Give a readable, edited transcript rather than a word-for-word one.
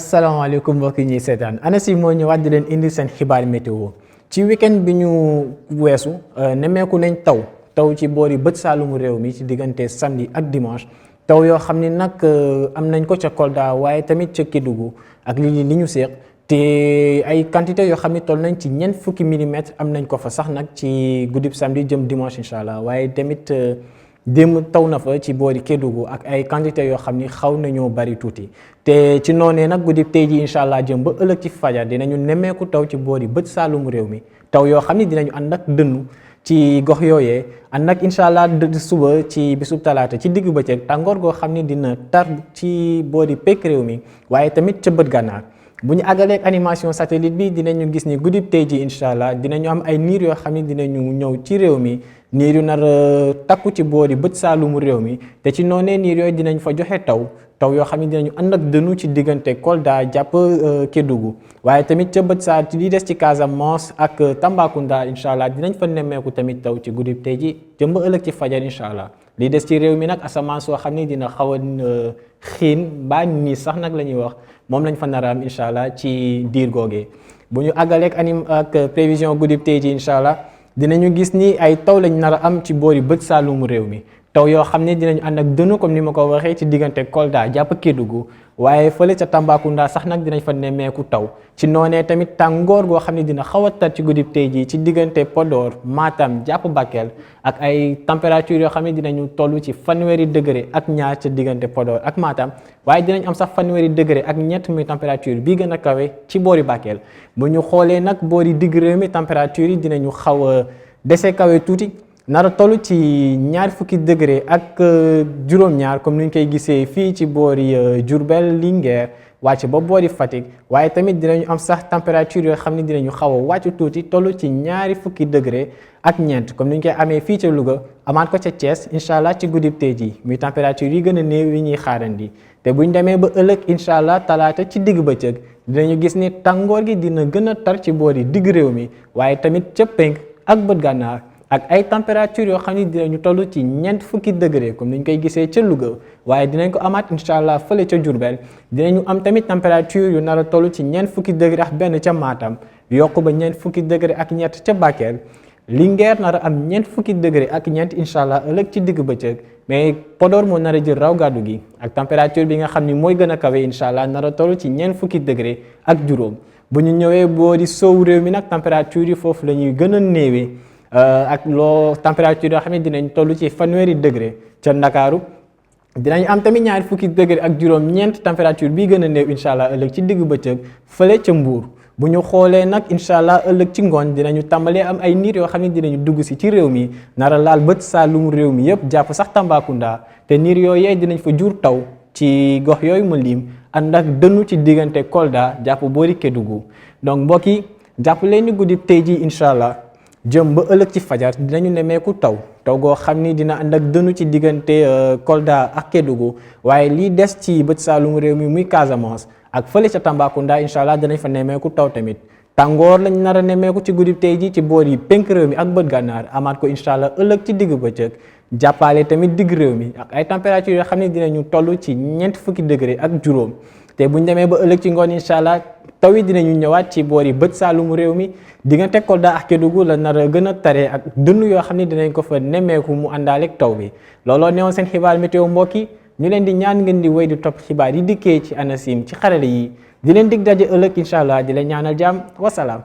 asalaamaaleykum mbokk yi ñuy seetaan ANACIM moo ñëwaat di leen indi seen xibaar météo ci weekend bi ñu weesu nemmeeku nañ taw ci boori bët saalumu réew mi ci diggante samedi ak dimanche taw yoo xam ni nag am nañ ko ca Kolda waaye tamit ca Kédougou ak li ñu seeq te ay quantité yoo xam ni toll nañ ci ñeent fukki millimètres am nañ ko fa sax nag ci guddib samedi jëm dimanche incha allah waaye tamit démb taw na fa ci boori Kédougou ak ay quantité yoo xam ni xaw nañoo bari tuuti te ci noonee nag guddi tey ji incha allah jëm ba ëllëg ci fajar dinañu nemmeeku taw ci boori bët saalumu réew mi taw yoo xam ni dinañu ànd ak dënnu ci gox yooyee ànd ak incha allah suba ci bisub talaata ci digg bëccëg tàngoor goo xam ni dina tar ci boori pekk réew mi waaye tamit ca bët gànnaar bu ñu àggaleeg animation satellite bi dinañu gis ni guddi tey ji incha allah dinañu am ay niir yoo xam ni dinañu ñëw ci réew mi niir yu nar a takku ci boori bët saalumu réew mi te ci noonee niir yooyu dinañ fa joxe taw yoo xam ne dinañu ànd ak dënnu ci diggante Kolda jàpp Kédougou waaye tamit ca bët saa li des ci Casamance ak Tambacounda incha allah dinañ fa nemmeeku tamit taw ci guddi tey ji jëm ba ëllëg ci fajar incha allah li des ci réew mi nag asamaan soo xam ne dina xaw a xiin mbaa nii sax nag la ñuy wax moom lañ fa nar a am incha allah ci diir googee bu ñu àggaleeg ak prévision guddi tey ji incha allah dinañu gis ni ay taw lañ nar a am ci boori bët saalumu réew mi taw yoo xam ne dinañu ànd ak dënnu comme ni ma ko waxee ci diggante Kolda jàpp Kédougou waaye fële ca Tambacounda sax nag dinañ fa nemmeeku taw ci noonee tamit tàngoor goo xam ne dina xaw a tar ci guddib tey jii ci diggante Podor Matam jàpp Bakel ak ay température yoo xam ne dinañu toll ci fanweeri degré ak ñaar ca diggante Podor ak Matam waaye dinañ am sax fanweeri degré ak ñett muy température bi gën a kawe ci boori Bakel bu ñu xoolee nag boori digg réew mi température yi dinañu xaw a dese kawe tuuti nara toll ci ñaar fukki degré ak juróom-ñaar comme ni ñu koy gisee fii ci boori Diourbel Linguère wàcc ba boori Fatick waaye tamit dinañu am sax température yoo xam ne dinañu xaw a wàcc tuuti toll ci ñaari fukki degré ak ñeent comme ni ñu koy amee fii ca Louga amaat ko ca Thiès incha allah ci guddib tey jii muy température yi gën a néew yi ñuy xaarandi te buñ demee ba ëllëg incha allah talaata ci digg bëccëg dinañu gis ni tàngoor gi dina gën a tar ci boori digg réew mi waaye tamit ca penk ak bët gànnaar ak ay température yoo xam ne dinañu toll ci ñeent fukki degré comme ni ñu koy gisee ca Louga waaye dinañ ko amaat incha allah fële ca Diourbel dinañu am tamit température yu nar a toll ci ñeent fukki degré ak benn ca Matam yokk ba ñeent fukki degré ak ñett ca Bakel Linguère nar a am ñeent fukki degré ak ñeent incha allah ëllëg ci digg bëccëg mais Podor moo nar a jël raw gàddu gi ak température bi nga xam ni mooy gën a kawe incha allah nar a toll ci ñeent fukki degré ak juróom bu ñu ñëwee boo di soowu réew mi nag température yi foofu la ñuy gën a néewee ak loo température yoo xam ne dinañ toll ci fanweeri degré ca Ndakaaru dinañ am tamit ñaari fukki degré ak juróom ñeent température bii gën a néew incha allah ëllëg ci digg bëccëg fële ca Mbuur bu ñu xoolee nag incha allah ëllëg ci ngoon dinañu tàmbalee am ay niir yoo xam ne dinañu dugg si ci réew mi nara laal bët saalumu réew mi yëpp jàpp sax Tambacounda te niir yooyee dinañ fa jur taw ci gox yooyu ma lim ànd ak dënnu ci diggante Kolda jàpp boori Kédougou donc mbokk yi jàpp leen ni guddi tey jii incha allah jëm ba ëllëg ci fajar dinañu nemmeeku taw goo xam ni dina ànd ak dënnu ci diggante Kolda ak Kédougou waaye lii des ci bët saalum réew mi muy Casamance ak fële ca Tambacounda incha allah dinañ fa nemmeeku taw tamit tàngoor lañ nar a nemmeeku ci guddi tey ji ci boor yi penk réew mi ak bët gànnaar amaat ko incha allah ëllëg ci digg bëccëg jàppale tamit digg réew mi ak ay température yoo xam ne dinañu toll ci ñeent fukki degré ak juróom te buñ demee ba ëllëg ci ngoon incha allah taw yi dinañu ñëwaat ci boor yi bët saalumu réew mi diggante Kolda ak Kédougou la nar a gën a tare ak dënn yoo xam ne dinañ ko fa nemmeeku mu àndaaleeg taw bi looloo newoon seen xibaar météo mbokk yi ñu leen di ñaan ngeen di wéy di topp xibaar yi dikkee ci ANACIM ci xarale yi di leen dig daje ëllëg incha allah di leen ñaanal jàmm wasalaam